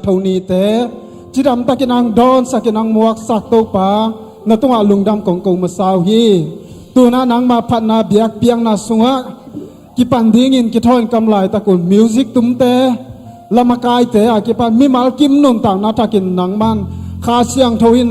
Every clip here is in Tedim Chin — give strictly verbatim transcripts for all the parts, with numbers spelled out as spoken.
Tho nite, cidamtakin ang dawnsakin ang muaksak Topa, na tungah lungdam kong ko masa uh hi. Tuna nangmah phatna biakpiakna sungah kipan dingin kithawiin kam laitakun music tumte, lamakaite a kipan mimal kim nuntakna takin nangman Kha Siangtho in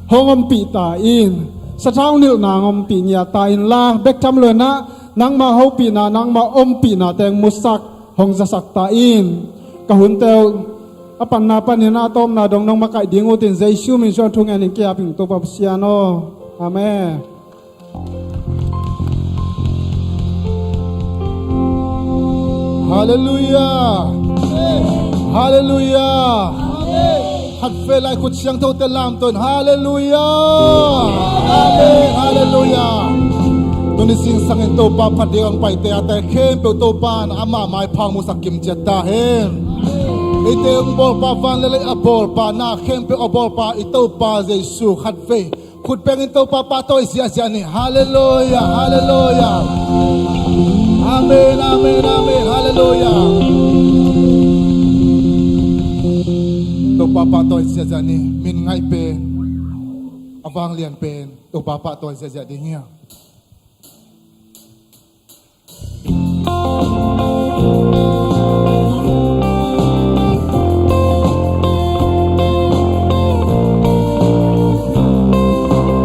hong ompih ta in, sathau nilhna hong ompih ngiat ta inla, bek tham lo-in ah nangmah hopihna, nangmah ompihna teng musak hong zasak ta in. Ka hunte uh a panna panin a tawpna dong nong makaih ding uh tin Jesu min suang thungen in kiaping Topa Pasian aw. Amen. Halleluiah. Halleluiah. Khatvei lai khut siangthote lamto in halleluiah. Amen. Halleluiah. Tuni zingsangin Topa phat ding ang paite a te khempeuh Topa in amah maipha musak kim ciat ta hen. Eite hong bawlpa, van le lei a bawlpa, na khempeuh a bawlpa i Topa Jesu khatvei khut bengin Topa pahtawi ziahziah ni. Halleluiah, halleluiah. Amen, amen, amen. Halleluiah. Topa pahtawi ziahziah ni. Min ngaih pen, a vanglian pen Topa pahtawi ziahziah ding hi a.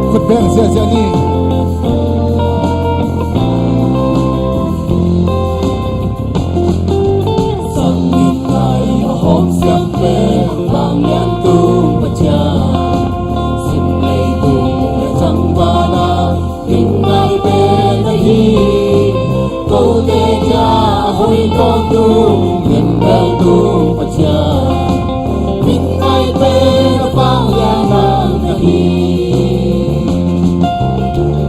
Khut beng ziahziah ni. Sang ning ngai a hawm siam pen vanglian tung Pasian, sim leitung le tangval ah min ngai pen ahi. Kote kia a hoih tawntung, min bel tung Pasian, min ngai pen a vanglian nang ahi.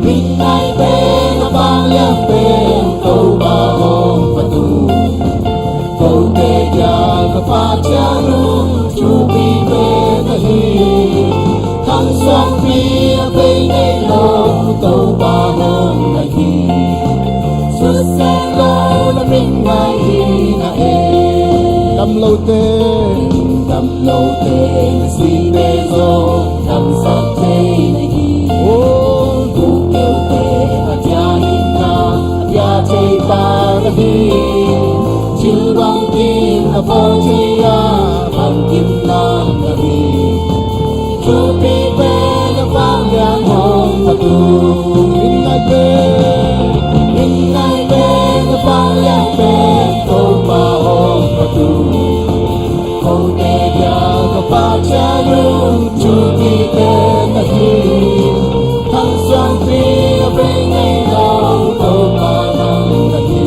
Min ngai pen a vanglian pen Topa hong patu. Kote kia ka Pasian uh thupi pen ahi. Khang suangpi a vei ngei lo Topa hong ngai hi. Susia lo na min ngai hi na e. Damlote, damlote, na site zong damsak thei na hi. Oh, bukkeute a dia hinna a pia thei pa na hi. Thil bangkim a bawl thei a bangkim nang na hi. Thupi pen a vanglian hong patu. Min ngai pen, min ngai pen a vanglian pen Topa hong patu. Kote kia ka Pasian uh thupi pen ahi. Khang suangpi a vei ngei lo Topa nang na hi.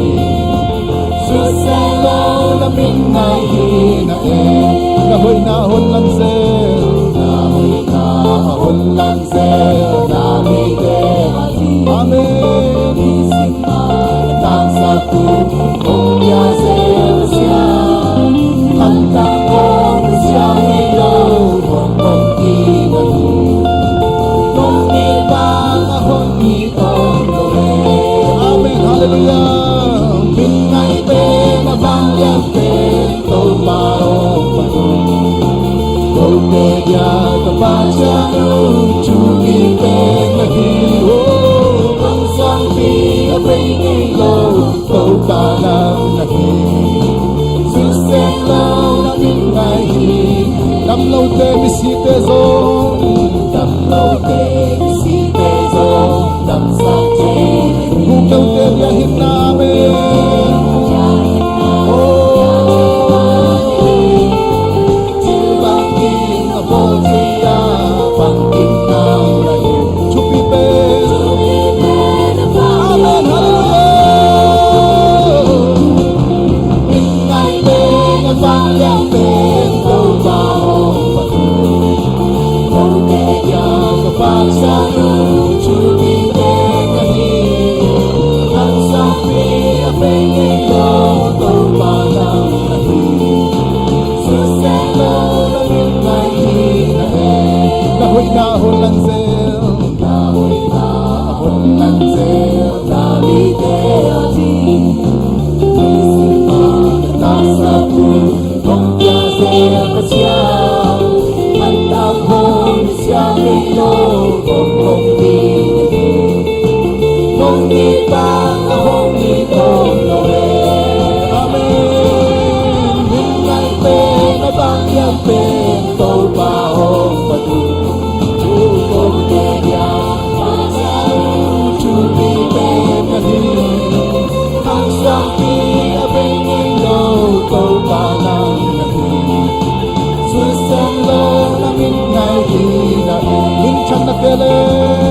Susia lo na min ngai hi na e. Na hoihna a hon lang zel. Na hoihna a hon lang zel. Na mite a hi. Amen. Nisim a na tangsak uh hong pia zel sia. Khantak hong sia ngei lo hong hong ki na hi. Hong ki bang a hong ki Amen. Halleluiah. Min ngai pen a vanglian pen Topa hong patu. Kote kia ka Pasian uh thupi pen ahi. Oh, khang suangpi a vei ngei lo Topa nang ahi. Susia lo na min ngai hi. Damlote misite zong, damlote misite zong damsak thei. Bukkeute dia hinna amen. Oh, thil bangkim a bawl thei a bangkim nang na hi. Thupi pen. Amen. Halleluiah. Min ngai pen a vanglian pen Topa hong patu. Amen.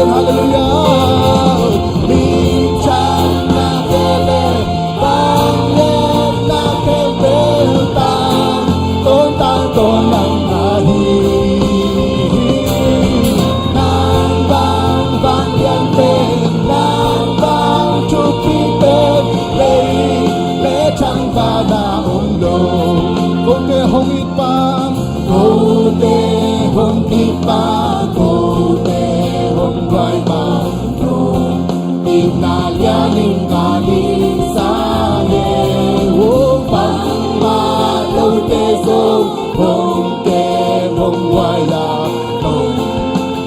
Halleluiah. Kote hong it pa, kote hong it pa, kote hong guai pa, itna lianin ka ding sang e. O bangmah lote zong hong kem hong guai a.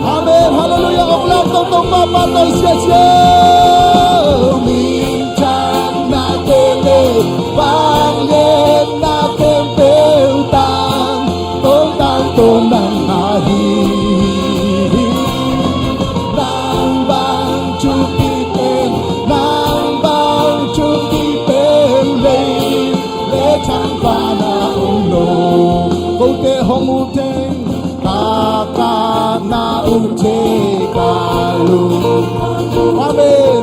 Amen. Halleluiah. Ong lam tongtong pahpah tawh siasia. Minthanna tele, vangliatna khempeuh tang, tongtang tawh nang ahi hi. Nang bang thupi pen, nang bang thupi pen lei le thang pana om lo. Kote hong ut thei, ka kah na ut thei ka lung. Amen.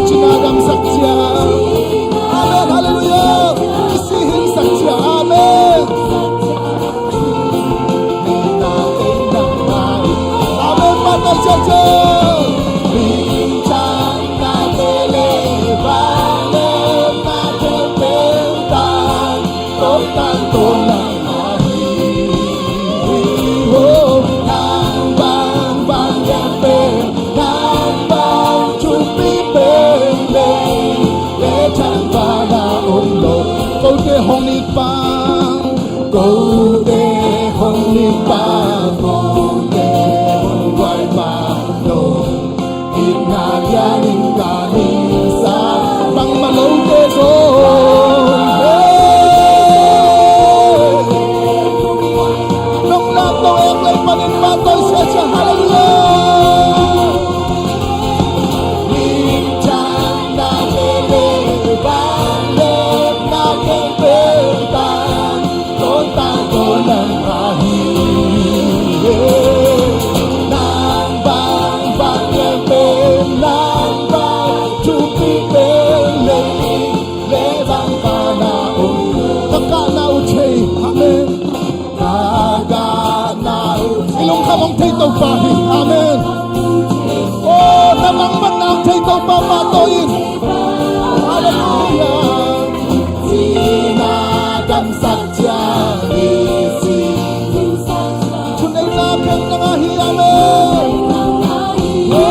Cina damsak ciang. Amen. Halleluiah. Kisi hilhsak ciang. Amen. Amen. Mata ciang ciang. Kote hong it pa, kote hong it pa, kote hong guai pa, no. Itna lianin ka ding sang, bangmah lote zong. Hey! Nong lam tong ek lei panin mah tawh siasia, halleluiah. Minthanna tele, vangliatna khempeuh tang, tawntang tawh nang ahi hi. Nang bang vanglian pen, nang bang thupi pen lei le vang pana om. Ka kah na ut thei. Amen. Ka kah na ut thei. I lungkham hong thei Topa hi. Amen. O, na mangbatna hong thei Topa pahtawi in. Halleluiah. Cina damsak ciang i si. Thuneihna pen nang ahi, amen. O,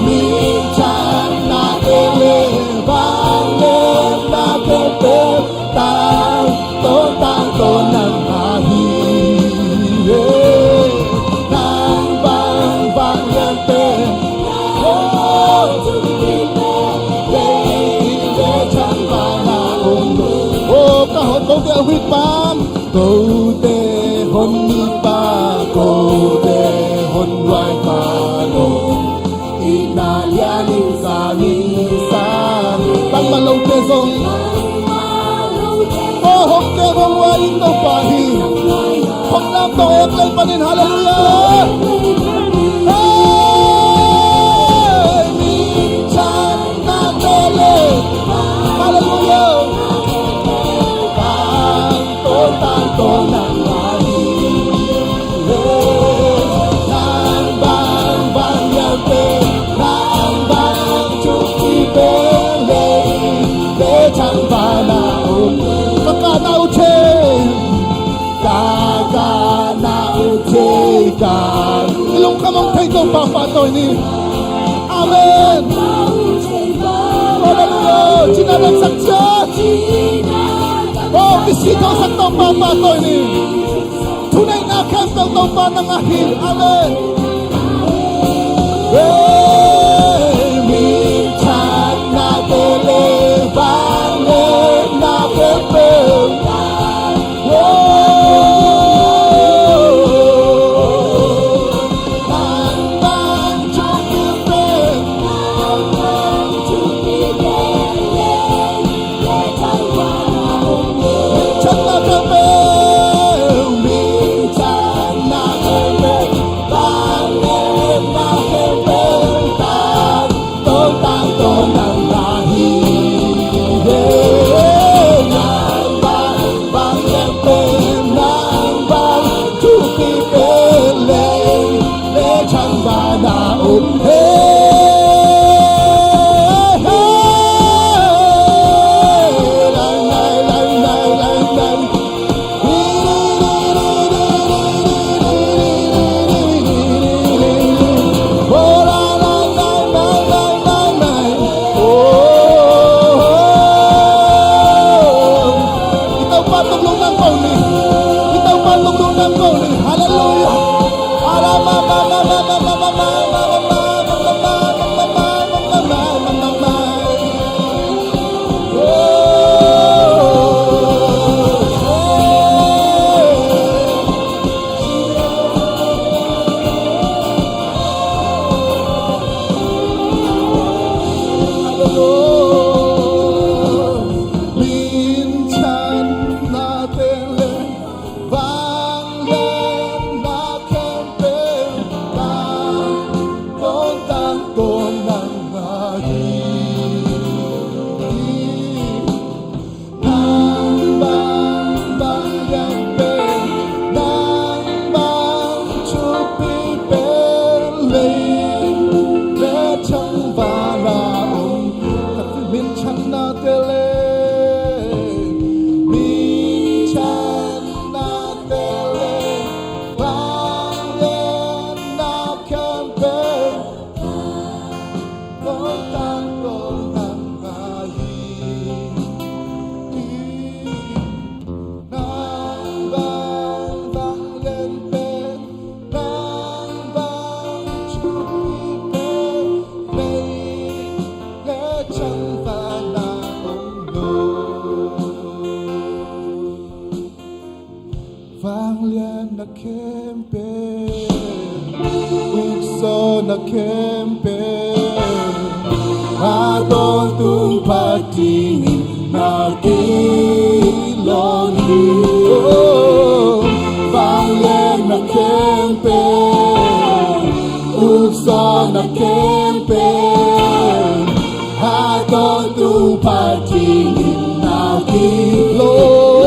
minthanna tele, vangliatna tele, tang, tawntang tawh nang ahi. Nang bang vanglian pen, o, ka hon, kote hong it pa, kote hong it pa, kote hong guai pa, no. Itna lianin ka ding sang, bangmah lo Te zong, oh, hong kem hong huai ing Topa hi. Hong nam tawh ek lei panin, halleluiah. Hey, minthanna te le, halleluiah. Ka ka na uh thei, ka ka na uh thei ka. I lungkham hong thei Topa pahtawi ni. Amen. Halleluiah. Cina dan sak ciat. Oh, kisi tawh sak Topa pahtawi ni. Thuneihna khempeuh Topa nang a hi. Amen. Hey, minthanna te le vangliatna khempeuh. Oh, nang bang thupi pen, nang bang thupi pen. Halleluiah. Minthanna te le vangliatna khempeuh, tangtawn tangtawn nang ahi. Nang bang vanglian pen, nang bang thupi pen, lei le thangvan ah om. Minthanna te le, minthanna te le, vangliatna khempeuh, tangtawn tangtawn nang ahi. Nang bang vanglian pen, nang bang thupi pen, lei le thangvan ah om lo. Vangliatna khempeuh, ukzawhna khempeuh, a tawntung phat dingin na kilawm hi. Oh, vangliatna khempeuh, ukzawhna khempeuh, a tawntung phat dingin na kilawm.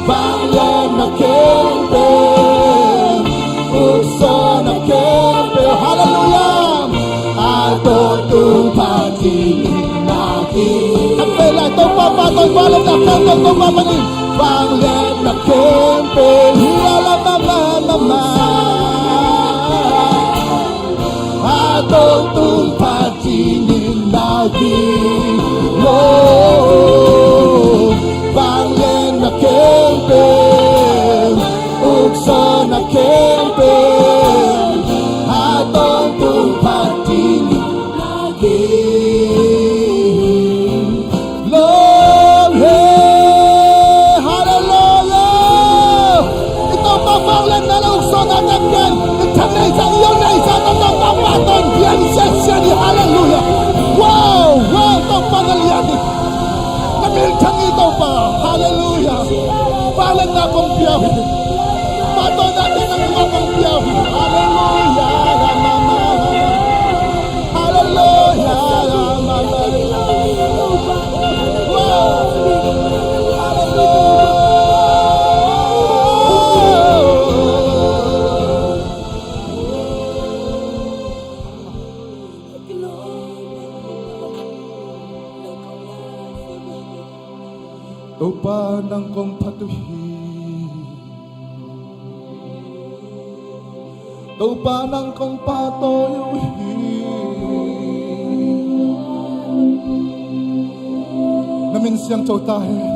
Vangliatna khempeuh, ukzawhna khempeuh, halleluiah, a tawntung phat dingin na kilawm. Kan pe lai Topa pahtawi, vangliatna khempeuh Topa panin. Vangliatna khempeuh, hi a la ma ma ma ma. A tawntung phat dingin na kilawm. Vangliatna khempeuh, ukzawhna khempeuh, a tawntung phat dingin na kilawm hi. Halleluiah. I Topa vangliatna le ukzawhna khempeuh, i than neihsa, i yau neihsa tawh Topa pahtawi piang siasia ni. Halleluiah. Wow, wow. Topa nang kong phat uh hi. Topa nang kong pahtawi uh hi. Na min siangtho ta hen.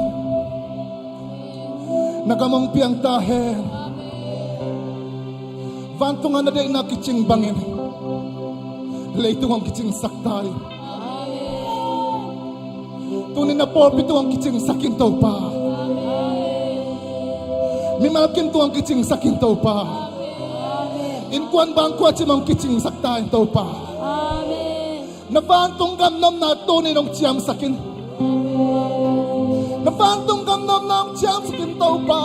Na gam hong piang ta hen. Vantung ah na deihna kicing bangin leitung hong kicingsak ta in. Tuni-in na pawlpi tung hong kicingsak in Topa. Mimal kim tung hong kicingsak in Topa. Innkuan bangkua cim hong kicingsak ta in Topa. Na vantung gam nopna tuni-in hong ciamsak in. Na vantung gam nopna hong ciamsak in Topa.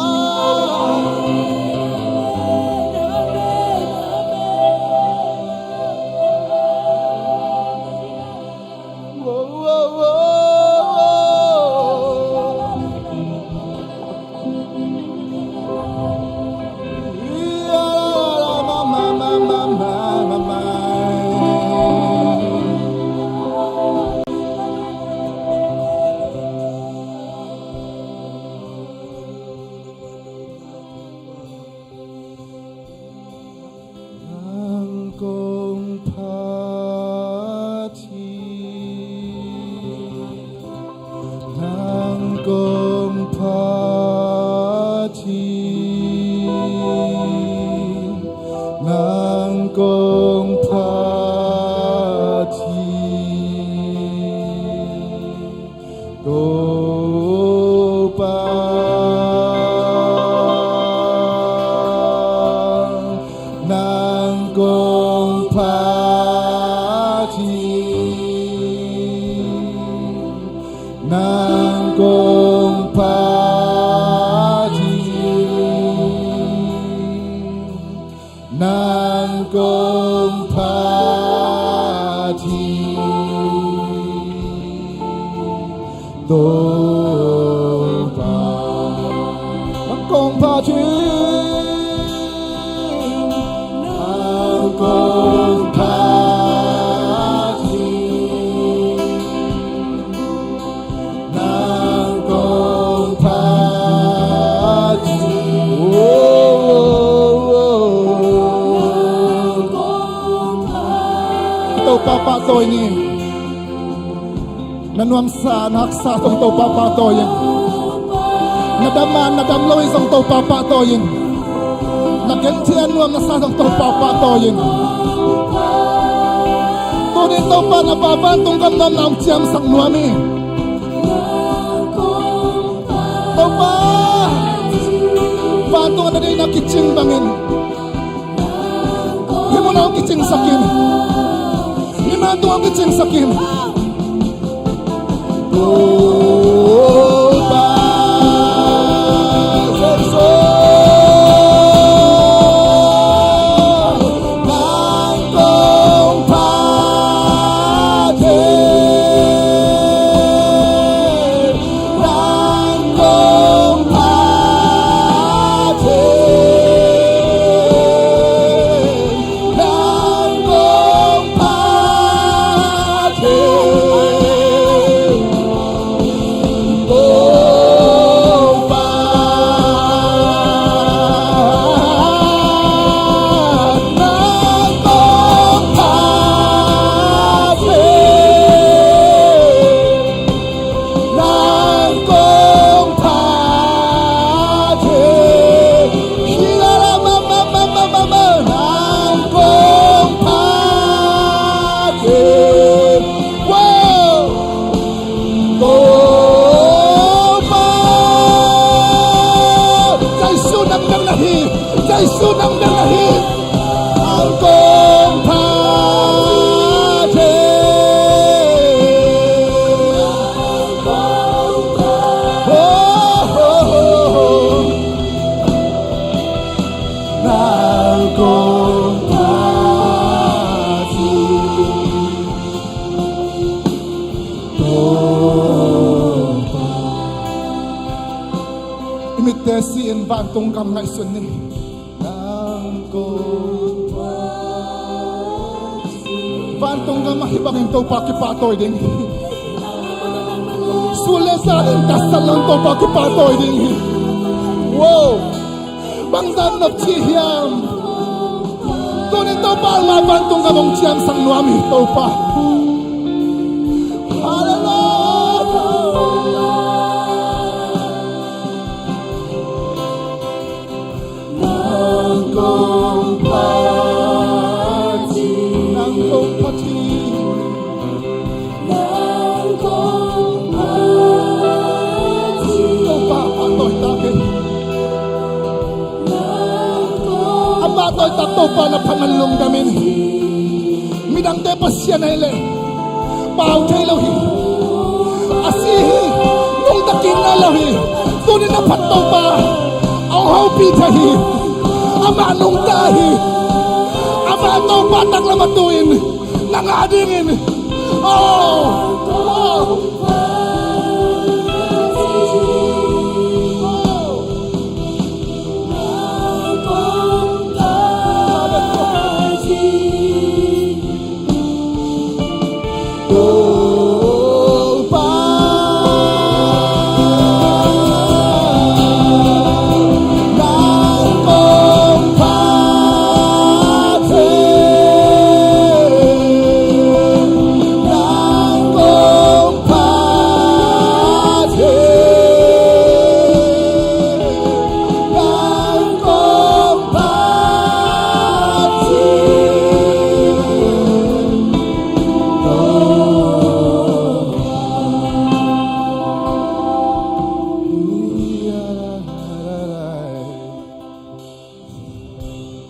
Nang kong phat hi, nang kong phat hi, nang kong phat hi. Topa, nang kong phat hi, nang kong phat hi. Nang kong phat hi, Topa. Nang kong phat hi, nang kong phat hi. Nang kong phat hi. Oh, oh, oh. Topa pahtawi ni. Na nuamsa, na haksa zong Topa pahtawi in. Na dam a, na dam lo hi zong Topa pahtawi in. Na genthei a nuam na sa zong Topa pahtawi in. Tuni Topa na pa vantung gam nopna hong ciamsak nuam hi. Topa, vantung ah na deihna kicing bangin hih mun ah hong kicingsak in. Hih mun tung hong kicingsak in. Topa Jesu, nang kong phat hi, nang kong phat hi. Nang kong phat hi, Topa. Nang kong phat hi. Nang kong phat hi. Hi la la ma ma ma ma ma ma. Nang kong phat hi. Wow. Topa. Jesu nang bek na hi. Jesu nang bek na hi. Nang kong phat hi. Oh, oh, oh, oh. Nang kong phat hi. Topa. I mitte si-in vantung gam ngaihsun ni. Nang kong phat hi. Vantung gam ah hih bangin Topa kipahtawi ding hi. Sul le zan in tatsan lo-in Topa kipahtawi ding hi. Wow! Bangzah nopci hiam? Tunin Topa, amah vantung gam hong ciamsak nuam hi Topa. Halleluiah. Nang kong phat hi. Nang kong phat hi. Nang kong phat hi. Topa, amah tawitak hi. Amah tawitak Topa na phat man lungdam in. Midangte Pasian ahih leh pau thei lo hi. A si hi. Nungta kik nawn lo hi. Tunin a phat Topa a hong hopih thei hi. Amah nungta hi. Amah Topa taklam a tu-in na ngah dingin. Oh, oh.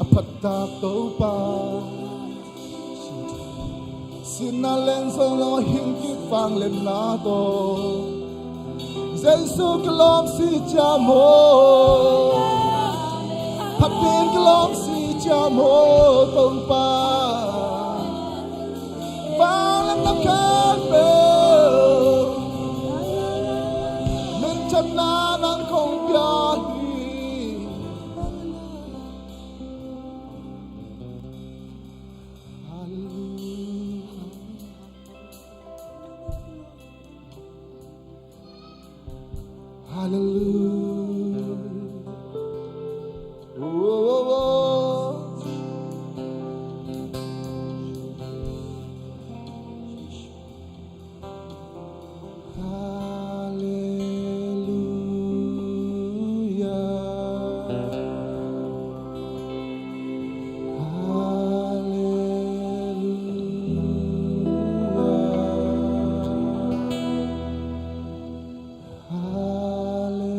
A phattak Topa. Sihna len zo lo, hing kik vangliatna tawh. Jesu kilawm si ciam aw. Phat ding kilawm si ciam aw Topa. Vangliatna khempeuh minthanna nang kong pia hi. Hallelujah. Hallelujah. Oh, oh, oh. Hallelujah. Hallelujah. Hallelujah. Amen.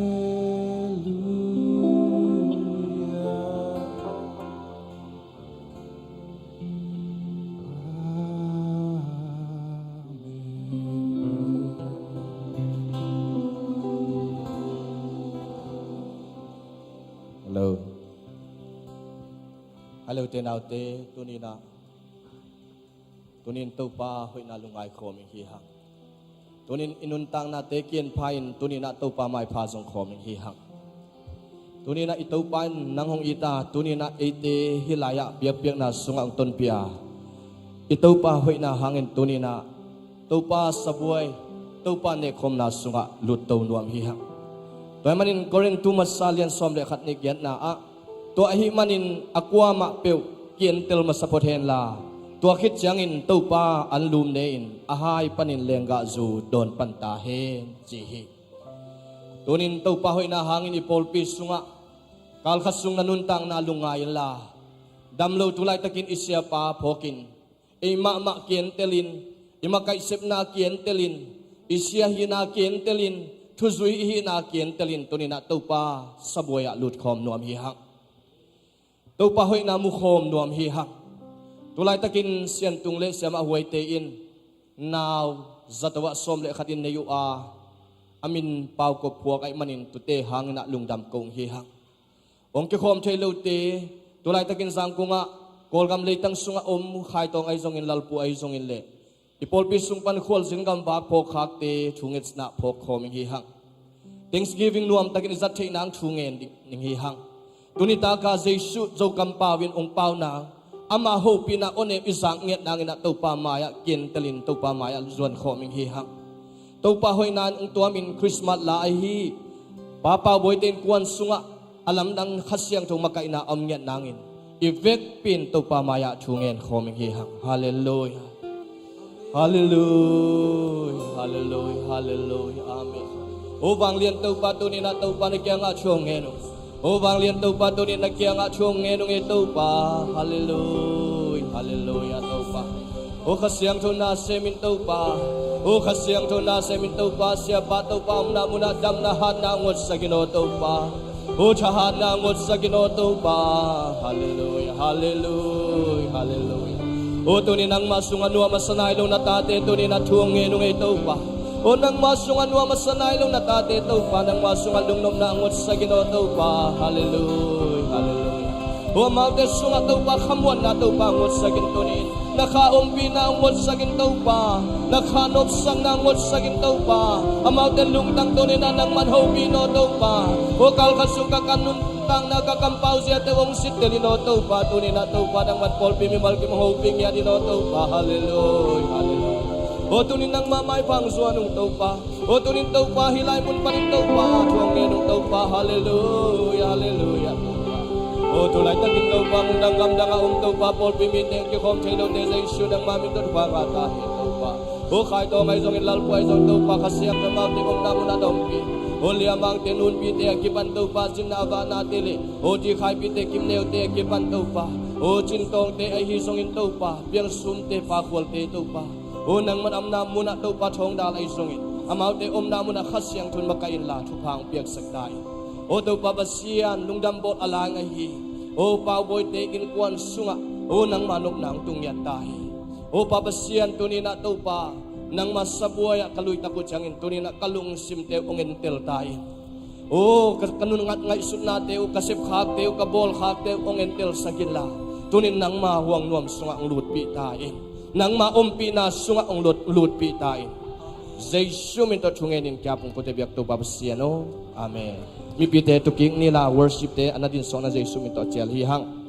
Hello. Hello, te naute, tuninah. Tunin Topa hoihna lungngai khawm ing hi hang. Tunin i nuntaknate kienpha in tuninah Topa maipha zong khawm ing hi hang. Tuninah i Topa in nang hong it a, tuninah eite hih lai-ah biakpiakna sungah hong tonpih a, i Topa hoihna hangin tuninah Topa sabuai, Topa nekkhawmna sungah lutto nuam hi hang. Tua ahih manin Korintu masa lian sawm le khat, nih giatna ah, tua ahih manin a kuamah peuh kientel masa phot henla, tua khit ciangin Topa anlum ne-in a hai panin lenggahzu dawn pan ta hen, ci hi. Tunin Topa hoihna hangin i pawlpi sungah kalkhat sung na nuntakna lungngai inla, damlo tu laitakin i siapa phawkin, ei mahmah kientelin, i makaihsepna kientelin, i sia hihna kientelin, thuzui i hihna kientelin, tuninah Topa sabuai-ah lutkhawm nuam hi hang. Topa hoihna mukhawm nuam hi hang. Tulaitakin siantung le siamah huaite in nau zato ah sawm le khatin nei uh a, a min Pau Kop Phuak ahih manin tute hanginah lungdam kong hi hang. Hong kikhawm thei lote, tulaitakin Zangkung ah, Kawlgam leitang sungah om Khaitawng ahi zongin, Lalpu ahi zongin le i pawlpi sung pan khualzin gamvak phawkkhakte thu ngetna phawk khawm ing hi hang. Thanksgiving nuamtakin i zat theih nang thu ngen ding hi hang. Tuni taka Jesuh Zokam pau in hong pau nang, ama hopihna awnem i zak ngiat nanginah Topa mai-ah kientelin Topa mai-ah zuan khawm ing hi hang. Topa hoihna in hong tuamin Christmas la ahi. Pa Pau Bawi te innkuan sungah a lamdang Kha Siangtho makaihna a om ngiat nangin i vekpi in Topa mai-ah thu ngen khawm ing hi hang. Halleluiah. Halleluiah. Halleluiah. Halleluiah. Amen. O vanglian Topa, tuni-in ah Topa na kiangah thu hong ngen ung. O vanglian Topa, tuni-in na kiangah thu hong ngen ung ei Topa. Halleluiah. Halleluiah Topa. O Kha Siangtho na sem in Topa. O Kha Siangtho na sem in Topa. Siapa Topa omna munah damna hatna hong ngotsak in aw Topa. O thahatna hong ngotsak in aw Topa. Halleluiah. Halleluiah. Halleluiah. O tuni nangmah sungah nuam a sa nai lo na tate tuni-in ah thu hong ngen ung ei Topa. O nangmah sungah nuam a sa nai lo na tate Topa, nangmah sungah lungnopna hong ngotsak in aw Topa. Halleluiah. Halleluiah. O amaute sungah Topa khamuanna Topa hong ngotsak in tuni-in. Na kha ompihna hong ngotsak in Topa. Na kha nopsakna hong ngotsak in Topa. Amaute lungtang tuni-in ah nangman hopih in aw Topa. O kalkhat sung ka kan nuntakna ka kampau ziate hong sittel in aw Topa. Tuni-in ah Topa nangman pawlpi mimal kim hong hopih ngiat in aw Topa. Halleluiah. Halleluiah. O tuni nangmah maipha hong zuan ung Topa. O tuni-in Topa hih lai mun panin Topa thu hong ngen ung Topa. Halleluiah. Halleluiah Topa. O tu laitakin Topa mundang gamdang a om Topa pawlpi mite kikhawm thei lote Jesu nangmah min tawh thupha ngah ta hi Topa. O Khaitawng ahi zongin Lalpu ahi zongin Topa Kha Siangtho amaute omna munah na ompih. O Liamangte Nunpite a kipan Topa Zinna Vanate le o Tikhaipite Kimneute a kipan Topa. O Cintawngte ahi zongin Topa Piangsumte Pakhualte Topa. O nangman omna munah Topa Thawngdal ahi zongin amaute omna munah Kha Siangtho in makaih inla thupha hong piaksak ta in. O Topa Pasian lungdam bawl a lai ahi. O Pau Bawite innkuan sungah o nangma nopna hong tung ngiat ta hi. O Pa Pasian tuni-in ah Topa nangma sabuai-ah ka luitak uh ciangin tuni-in ah ka lungsimte uh hong entel ta in. O ka, ka nun ngat ngaihsutnate uh, ka sepkhakte uh, ka bawlkhakte uh hong entelsak inla tuni-in nangma huang nuam sungah hong lutpih ta in. Nangma ompihna sungah hong lut, lutpih ta in. Jesu min tawh thu ngenin kiap ung kote biak Topa Pasian aw. Amen. Mipite tukik nila worshipte a na dinsuahna Jesu min tawh cial hi hang.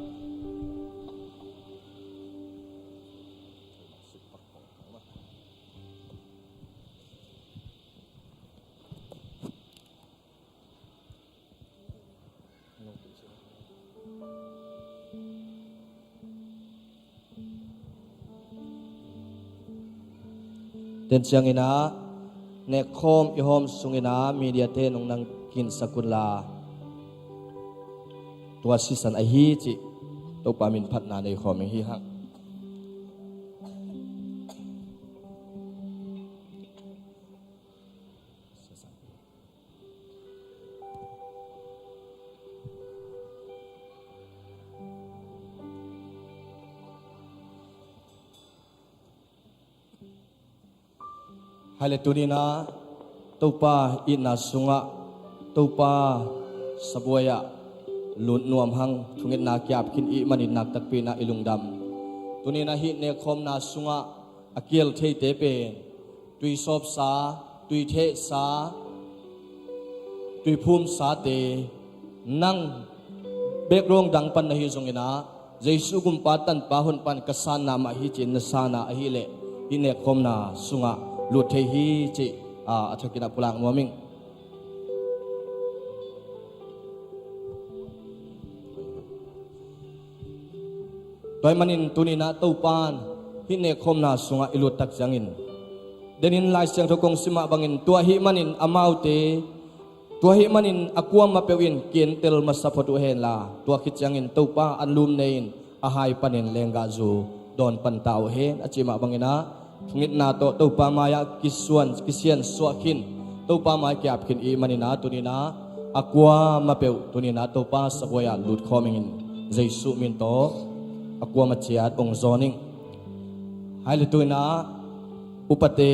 Tenciangin ah nekkhawm i hawm sungin ah mediate nong nang kinsak unla tua sisan ahi cih Topa min phatna nei khawm ing hi hang. Hai le tuni-in ah Topa itna sungah Topa sabuai-ah lut nuam hang thungetna kiap khin i hih manin naktakpi-in ah i lungdam. Tuni-in ah hih nekkhawmna sungah a kial theite pen tuisawpsa, tuithehsa, tuiphumsate, nang background dang pan na hi zongin ah Jesu gumpa tanpa hun pan ka sanna mah hi ci-in na sanna ahih leh hih nekkhawmna sungah lut thei hi cih a thakin ah pulak nuam ing. Tua ahih manin tuni-in ah Topa in hih nekkhawmna sungah i lut tak ciangin denin Lai Siangtho kong sim mah bangin tua ahih manin amaute, tua ahih manin a kuamah peuh in ki-entel masa phot uh henla tua khit ciangin Topa anlum nei-in a hai panin lenggahzu dawn pan ta uh hen a cih mah bangin ah thungetna tawh Topa mai-ah kisuan, kisiansuah khin, Topa mai kiap khin i hih manin ah tuni-in ah a kuamah peuh tuni-in ah Topa sabuai-ah lut khawm ingin Jesu min tawh a kuamah ciat hong zawn ing. Hai le tuni-in ah upate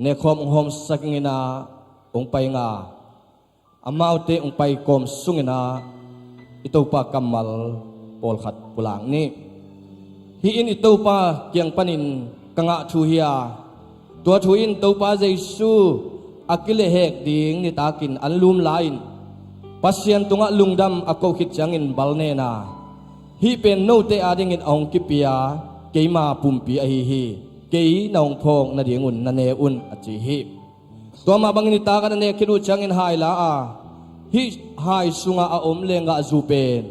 nekkhawm hong hawmsak ingin ah hong pai nga, amaute hong pai kawm sungin ah i Topa kammal pawlkhat pulak ni. Hih in i Topa kiang panin ka ngah thu hi a, tua thu in Topa Jesu a kilehhek ding nitakin anlum lai-in Pasian tungah lungdam a koh khit ciangin bal nen a, hih pen note adingin a hong kipia keima pumpi ahi hi. kei na hong phawk nadingun na ne un, a ci hi. Tua mah bangin nitak an a nek khit uh ciangin hai la a, hih hai sungah a om lenggahzu pen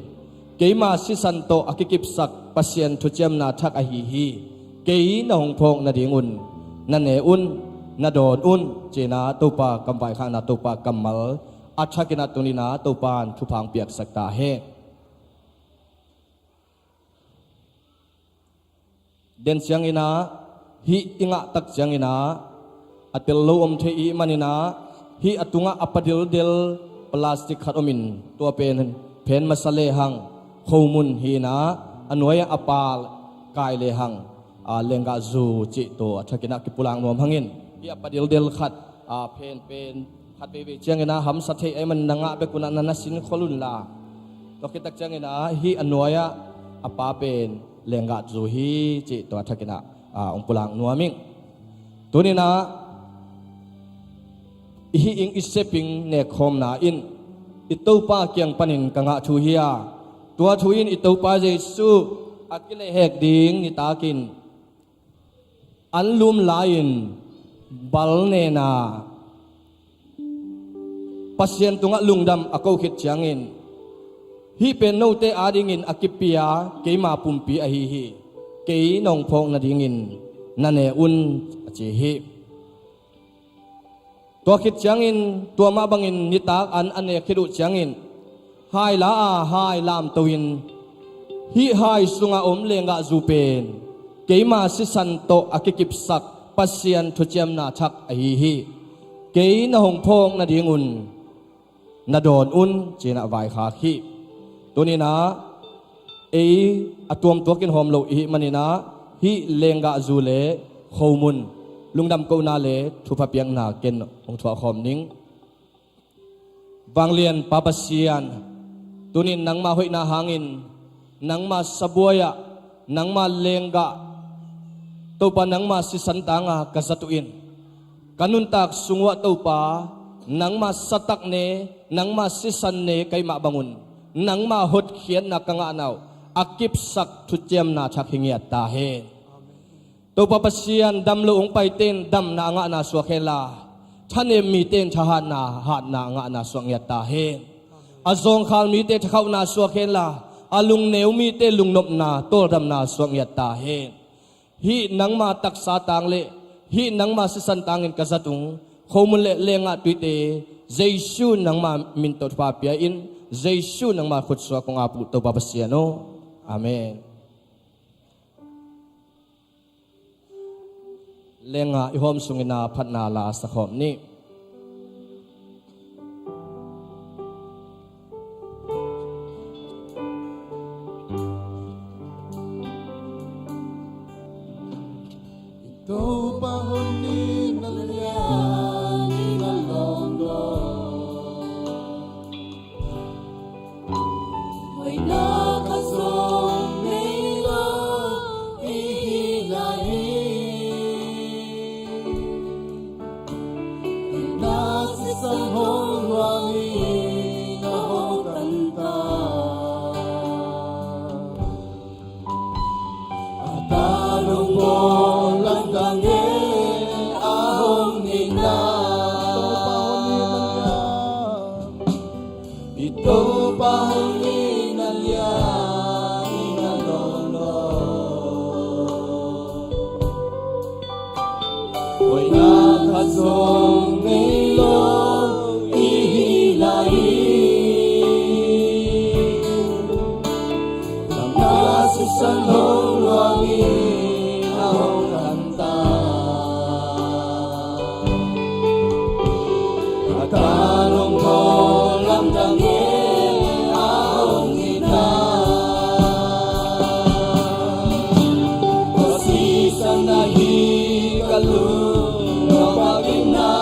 keima sisan tawh a kikipsak Pasian thuciamna thak ahi hi. Kei na hong phawk nadingun na ne un, na dawn un, ci-in ah Topa kam vaikhakna, Topa kammal a thakin ah tuni-in ah Topa in thupha hong piaksak ta hen. Den ciangin ah, hih i ngah tak ciangin ah, a tel lo om thei i hih manin ah, hih a tungah a padildel plastic khat omin, tua pen phen masa lehang, khomun hi-in ah, a nuai-ah a pa kai lehang, a, lenggahzu cih tawh a thakin ah kipulak nuam hangin, hih a padildel khat, a, phen pen khat veivei ciangin ah hamsa thei ahih manin na ngah bek un ah na na sin khol un la. Tua khit tak ciangin ah hih a nuai-ah a pa pen lenggahzu hi cih tawh a thakin ah, a, hong pulak nuam ing. Tuni-in ah i hih ing, i sep ing nekkhawmna in i Topa kiang panin ka ngah thu hi a, tua thu in i Topa Jesuh a kilehhek ding nitakin an lum lai-in bal nen a, Pasian tungah lungdam a ko khit ciangin, hih pen note adingin a kipia keima pumpi ahi hi. Kei na hong phawk nadingin na ne un, a ci hi. Tua khit ciangin, tua mah bangin nitak an a nek khit uh ciangin, hai la a, hai lamto in, hih hai sungah om lenggahzu pen keima sisan tawh a kikipsak Pasian thuciamna thak ahi hi. Kei na hong phawk nadingun na dawn un, ci-in ah vaikhak hi. Tuni-in ah ei a tuamtuak in hawm lo i hih manin ah, hih lenggahzu le khomun lungdam kohna le thupha piakna ken hong thuak khawm ning. Vanglian Pa Pasian, tuni-in nangma hoihna hangin, nangma sabuai-ah, nangma lenggah, Topa, nangma sisan tangah ka zat uh in, ka nuntak sung uh ah Topa, nangma satak ne, nangma sisan ne ka hih mah bangun, nangma hotkhiatna ka ngahna uh a kipsak thuciamna thak hi ngiat ta hen. Topa Pasian, dam lo hong paite in damna a ngahna suak henla, thanem mite in thahatna, hatna a ngahna suak ngiat ta hen. A zawngkhal mite thakhauhna suak henla, a lungneu mite lungnopna, tawldamna suak ngiat ta hen. Hih nangma taksa tang le hih nangma sisan tangin ka zat ung khomun le lenggah tuite, Jesuh nangma min tawh thupha pia in, Jesuh nangma khutsuak kong ap uh, Topa Pasian aw. Amen. Lenggah i hawm sungin ah phatna la sa khawm ni. I Topa hong itna lian i na lawmlawm. Hoihna khat zong nei lo i hi lai hi. Itna sisan hong luang in a hong tan ta. A ta nong bawl lamdang e a hong itna. Topa hong itna lian. I Topa hong itna lian i na lawmlawm. Hoihna khat zong nei lo i hi lai hi. Damna sisan hong luang in a hong tan ta. A ta nong bawl lamdang e a hong itna. Tua sisan ahi ka lungdam a kipna.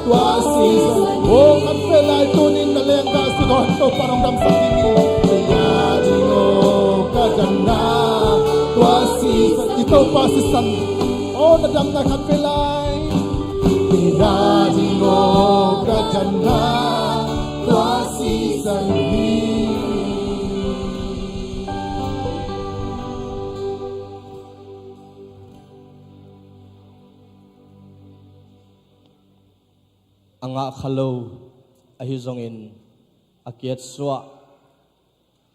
Tua season. Oh, kan pe lai tunin na lenggah zu dawn, Topa hong damsak ding hi. Kei a ding aw ka damna tua season. I Topa sisan. Oh, na damna kan pe lai. Kei a ding aw ka damna tua season hi. A ngah kha lo ahi zongin a kiatsuah,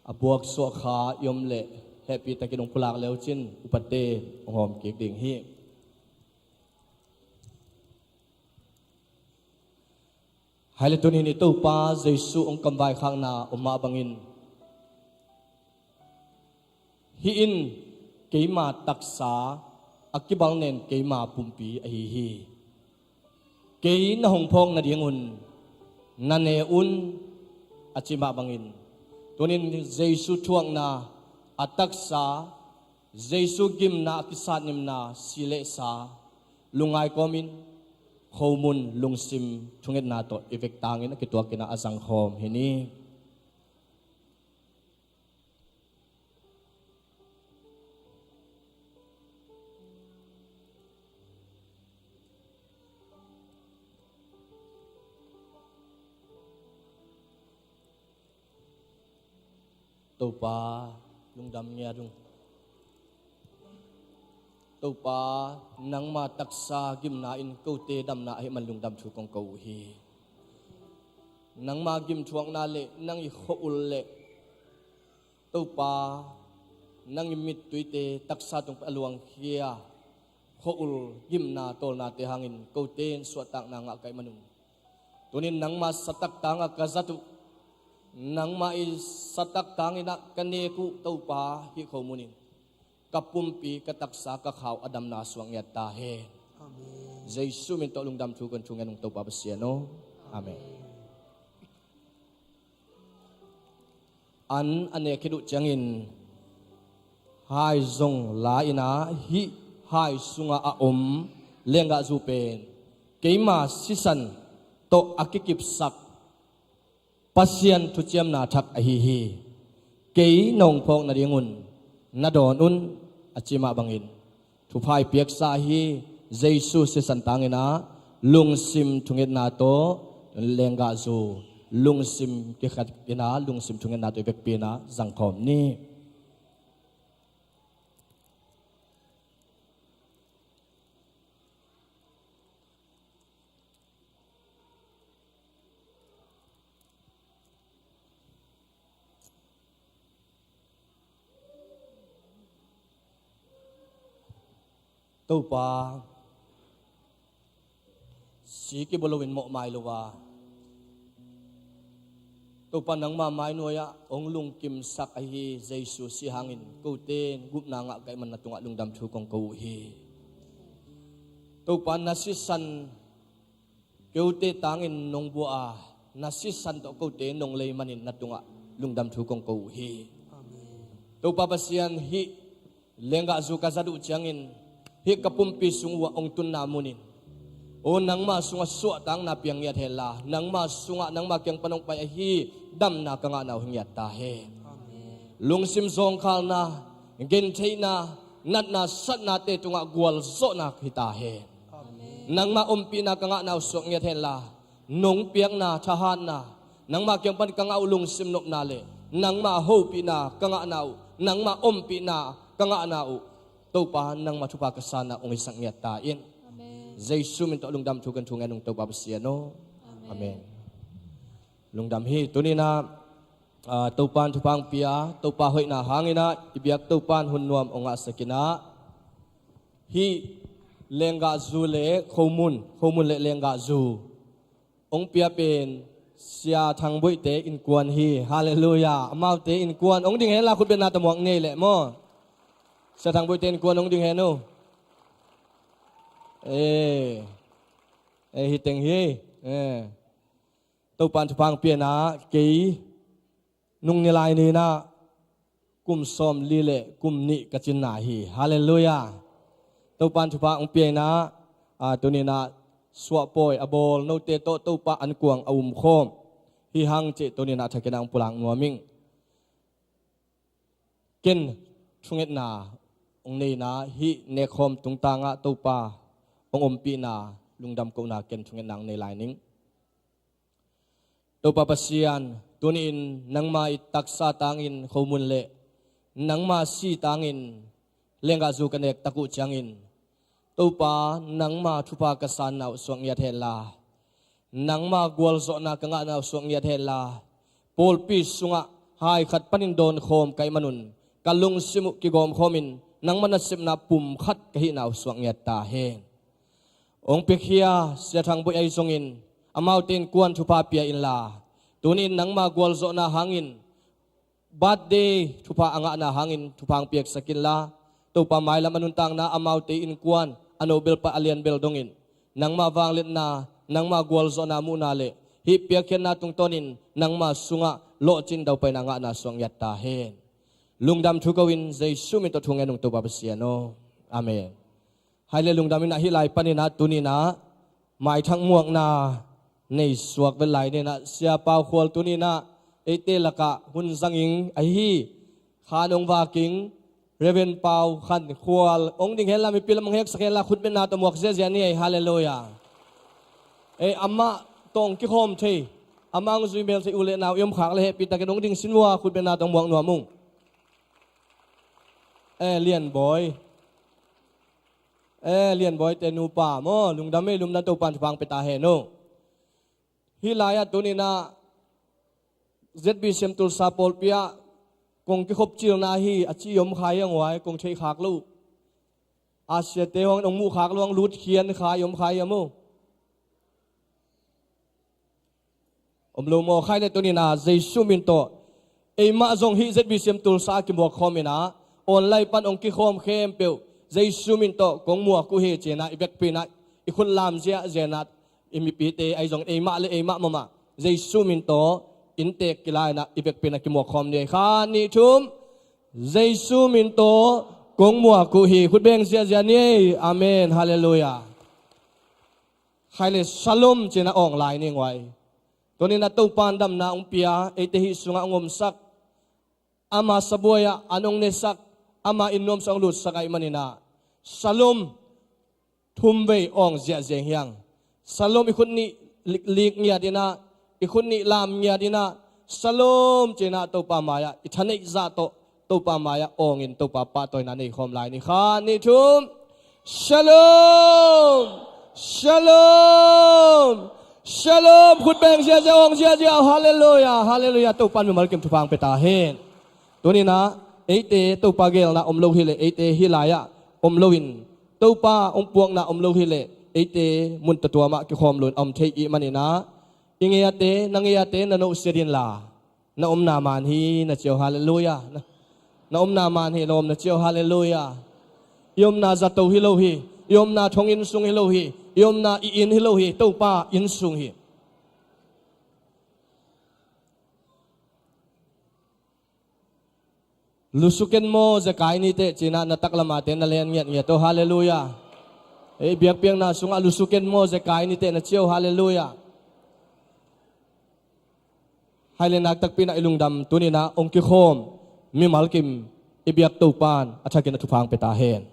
a puaksuah kha i om leh hehpihtakin hong pulak le uh cin upate hong hawm kik ding hi. Hai le tunin i Topa Jesu hong kamvaikhakna om mah bangin, hih in keima taksa a kibang nen keima pumpi ahi hi. Kei na hong phawk nadingun na ne un, a ci mah bangin, tunin Jesu thuakna, a taksa, Jesu gimna, a kisatnimna, si le sa, lungngai kawmin, khomun, lungsim thungetna tawh i vek tangin a kituakin a zangkhawm hi ni. Topa, lungdam ngiat ung. Topa, nangma taksa gimna in kote damna ahih man lungdam thu kong ko uh hi. Nangma gimthuakna le nang i khua-ul le Topa, nang i mittuite taksa tung a luangkhia khua-ul gimna tawlnate hangin kote in suahtakna ngah ka hih manun, tunin nangma satak tangah ka zat uh, nangma i satak tangin ah ka nek uh Topa, hih khomun in ka pumpi, ka taksa, ka khau a damna suak ngiat ta hen. Amen. Jesu min tawh lungdam thu kong thungen ung Topa Pasian aw. Amen. An a nek khit uh ciangin hai zong la-in ah, hih hai sungah a om lenggahzu pen keima sisan tawh a kikipsak Pasian thuciamna thak ahi hi. Kei na hong phawk nadingun na dawn un, a ci mah bangin, thupha i piaksa hi. Jesu sisan tangin ah lungsim thungetna tawh, lenggahzu, lungsim kikhat in ah lungsim thungetna tawh i vekpi in ah zangkhawm ni. Topa, si kibawl loin mawhmai lo a, Topa nangma mainuai-ah hong lungkimsak ahi Jesu si hangin kote in gupna ngah ka hih man na tungah lungdam thu kong ko uh hi. Topa na sisan keute tangin nong bua a, na sisan tawh kote nong lei manin na tungah lungdam thu kong ko uh hi. Amen. Topa Pasian hih lenggahzu ka zat uh ciangin hih ka pumpi sung uh ah hong tunna munin, aw nangma sungah suahtakna piang ngiat henla, nangma sungah nangma kiang pan hong pai ahi damna ka ngahna uh hi ngiat ta hen. Amen. Lungsim zawngkhalna, gentheihna, natna satnate tungah gualzawhna hi ta hen. Amen. Nangma ompihna ka ngahna uh suak ngiat henla, nong piakna thahatna, nangma kiang pan ka ngah uh lungsim nopna le nangma hopihna ka ngahna uh, nangma ompihna ka ngahna uh, Topa nangma thupha ka sanna hong hisak ngiat ta in. Amen. Jesu min tawh lungdam thu kan thu ngen ung Topa Pasian aw. Amen. Amen. Lungdam hi. Tuninah ah, Topan thupha hong pia, Topa hoihna hanginah i biak Topan hun nuam hong ngahsak inah, hih lenggahzu le khomun, khomun le lenggahzu hong pia pen Sia Thang Boihte innkuan hi. Halleluiah. Amaute innkuan hong ding henla khutbetna tawh muak nei leh maw? Sia Thang Boihte innkuan hong ding hen uh. Eh, eh, hi teng hi. Eh. Topan thupha hong pianah kei nung nilai ninah kum sawmli le kum nih ka cinna hi. Halleluiah. Topan thupha hong pianah, ah, tuninah suahpawi a bawl note tawh Topa ankuang a umkhawm hi hang cih tuninah thakinah hong pulak nuam ing. Ken thungetna hong neina hih nekkhawm tungtangah Topa hong ompihna lungdam kohna ken thungetna hong nei lai ning. Topa Pasian, tuni-in nangma i taksa tangin khomun le nangma si tangin lenggahzu ka nek tak uh ciangin Topa nangma thupha ka sanna uh suak ngiat henla, nangma gualzawhna ka ngahna uh suak ngiat henla, pawlpi sungah hai khat panin dawnkhawm ka hih manun ka lungsim uh kigawmkhawmin nangma nasepna pum khat ka hihna uh suak ngiat ta hen. Hong piakhia Sia Thang Boih ahi zongin amaute innkuan thupha pia inla, tuni-in nangma gualzawhna hangin birthday thupha a ngahna hangin thupha hong piaksak inla, Topa mailam a nuntakna amaute innkuan a nobel pan a lianbel dongin nangma vangliatna, nangma gualzawhna muhna le hih piakkhiatna tungtawnin nangma sungah lawhcin daupaina ngahna suak ngiat ta hen. Lungdam thu ko-in Jesu min tawh thu ngen ung Topa Pasian aw. Amen. Hai le lungdam inah hih lai paninah tuninah maithak muakna nei suak vet lai ninah Sia Pau Khual tuninah eite lakah hun zanging ahi hi. Khan hong vaking Reverend Pau Khan Khual hong ding henla mipi lam hong heksak henla khutbetna tawh muak ziahziah ni ei. Halleluiah. Ei amah tawh hong kikhawm thei, amah hong zui mel thei u le nau i om khak le hehpihtakin hong ding sin vua khutbetna tawh muak nuam ung. Eh, Lianbawi. Eh, Lianbawite nupa maw, lungdam ei, lungdam, Topan thupha hong pia ta hen uh. Hih lai-ah tuninah Z B C M Tulsa pawlpi ah kong kikhop cilna hi a ci i om kha hi a nguai, kong theih khak lo uh. A siate hong hong muh khak lo hong lutkhian kha i om kha hi a mu. Om lo maw? Khai le tuninah Jesu min tawh eimah zong hih Z B C M Tulsa a kimuak khawm inah online pan hong kikhawm khempeuh Jesu min tawh kong muak uh hi cinah i vekpi inah i khut lam ziahziah inah i mipite ahi zongin eimah le eimah mahmah Jesu min tawh inntek kila inah i vekpi inah kimuak khawm ni ei. Khat, nih, thum. Jesu min tawh kong muak uh hi. Khut beng ziahziah ni ei. Amen. Halleluiah. Khai le shalom cinah awng lai ni nguai. Tuninah Topan damna hong pia, eite hih sungah hong omsak, ama sabuai-ah an hong nesak, ama inn nuamsa hong lutsak ahih maninah shalom thum vei awng ziahziah hi hang. Shalom i khut nih lik, lik ngiat inah, i khut nih lam ngiat inah, shalom cinah Topa mai-ah i thaneih zah tawh Topa mai-ah awngin Topa pahtawina nei khawm lai ni. Khat, nih, thum. Shalom! Shalom! Shalom! Khut beng ziahziah, awng ziahziah. Halleluiah, halleluiah. Topan mimal kim thupha hong pia ta hen. Tuninah eite Topa geelna om lo hileh, eite hih lai-ah om loin Topa hong puakna om lo hileh, eite mun tuamtuam ah kikhawm loin a om thei i hih maninah i ngeite, na ngeite na nohsiat inla, Na omna man hi na ci o, halleluiah. Na, na omna man hi, na om na ci o, halleluiah. I omna zato hi lo hi. I omna thonginn sung hi lo hi. I omna i inn hi lo hi. Topa inn sung hi. Lusuken maw zekai niteh cinah na taklamate na len ngiatngiat o, halleluiah. Ei biakpiakna sungah lusuken maw zekai niteh na ci o, halleluiah. Hai le nak takpi inah i lungdam tuninah ong kikhawm mimal kim i biak Topan a thakin a thupha ong pia ta hen.